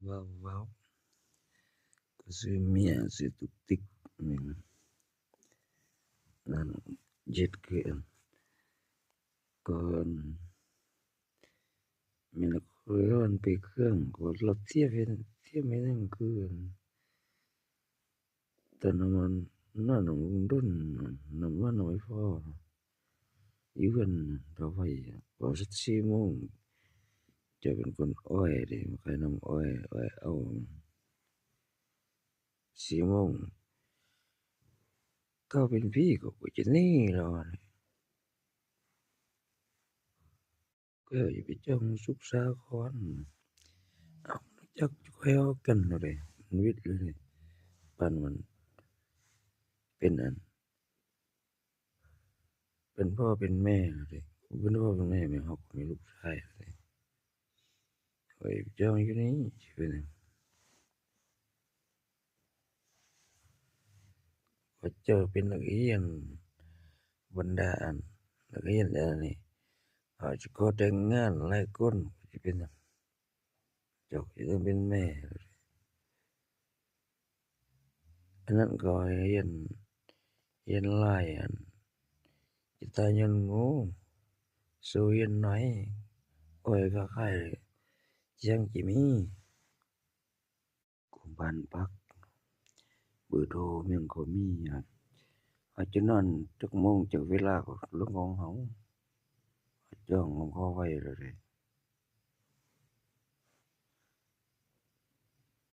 ເວົ້າ ເວົ້າ ກໍຊື່ເມຍ ຊື່ຕຸກຕິກ ແມ່ນ ນັ້ນ ເຮັດຄືກັນ ກ່ອນ ແມ່ນ ຂ້ອຍຮ້ອນໄປເຄື່ອງ ກໍລອດທຽບເຮັດ ທຽບເຮັດຫຍັງຄືກັນ ແຕ່ນ້ຳມັນ ນັ້ນ ດົນ ນ້ຳມັນເອົາໄວ້ພໍ ຢູ່ເຮືອນເຖົ້າໄພ ພໍສັກສີ່ໂມງ ເຈົ້າເປັນຄົນອ້ອຍເດ້ ມາຂາຍນ້ຳອ້ອຍ ອ້ອຍເອົາ ສີ່ໂມງ ເຂົາເປັນຜີກໍບໍ່ຈະໜີແລ້ວ ກໍຢ່າໄປຈ້ອງສຸກສາກ່ອນ ເອົາ ຈັກຈະຄ່ອຍເວົ້າກັນເນາະເດ້ ມັນວິດເລີຍ ປານມັນເປັນອັນ ເປັນພໍ່ເປັນແມ່ເດ້ ເປັນພໍ່ເປັນແມ່ ແມ່ເຮົາກໍມີລູກຊາຍເດ້ ຂ້ອຍຈ້ອງຢູ່ນີ້ ຊິເປັນຫຍັງ ຂ້າເຈົ້າເປັນນັກຮຽນ ບັນດາອັນ ນັກຮຽນອັນນີ້ ເຂົາຈະຂໍແຕ່ງງານຫຼາຍຄົນ ຊິເປັນຫຍັງ ເຈົ້າຊິຕ້ອງເປັນແມ່ ອັນນັ້ນກໍຮຽນ ຮຽນຫຼາຍອັນ ຈະຕາຍຍ້ອນໂງ່ ສູ້ຮຽນໜ້ອຍ ໂອ້ຍ ຄ້າຂາຍຈັ່ງຊິມີ ກວມບ້ານພັກ ເບີໂທຫຍັງກໍມີ ເຮົາຈະນອນຈັກໂມງຈັກເວລາກໍເລື່ອງຂອງເຮົາ ເຮົາຈ້ອງຂອງເຂົາໄວ້ແລ້ວເດ້.